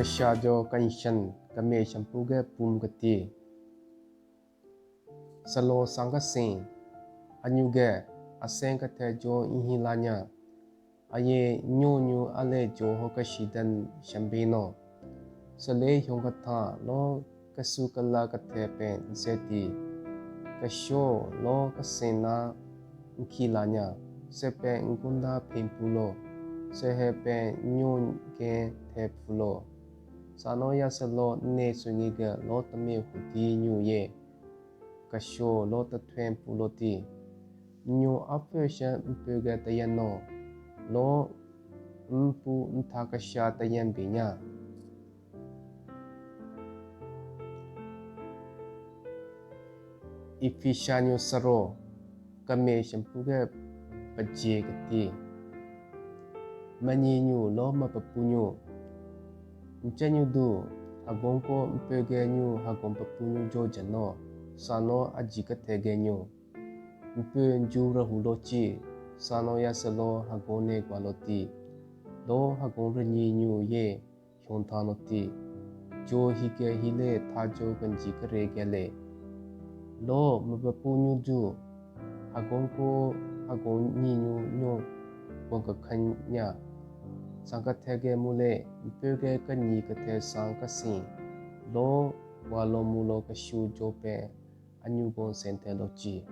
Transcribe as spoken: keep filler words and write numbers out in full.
Kesha jo Kenshin, keme shempu ge pum keti. Salo sang kasin, anyu ge, asen kethe jo inhi lanya. Aye nyo nyu ale jo ho kashi den shembe no. Sele hyong ketha lo kesu kela kethe pen zeti. Kesho lo kesena nki lanya. Sepe nkunda pempu lo. Sehe pen nyo gen the pulo. Sano ya selo ne sungi ge lo temi huti nyu ye. Kesho lo tetwen pulo ti. Nyu apfü she mpu ge teyeno. Lo mpu nta kesha teyen binya. Ephesia nyu saro, keme shempu ge peje keti. Menyi nyu lo mepepu nyu. Nche nyu du, hagon ko mpu ge nyu hagon pepu nyu jo jeno, sano aji kethe ge nyu. Mpu nju rahu lo chi, sano ya selo hagon ne gwa lo ti. Lo hagon renyi nyu ye, hyun tha no ti. Jo hi ke hi le tha jo kenji kere ge le. Lo mepepu nyu ju, hagon ko hagon nyi nyu nyo gon kekhen nya. Sang kethe ge mu le, mpu ge kenyi kethe sang kasin. Lo wa lo mu lo keshu jo pe anyu gon senthe lo chi.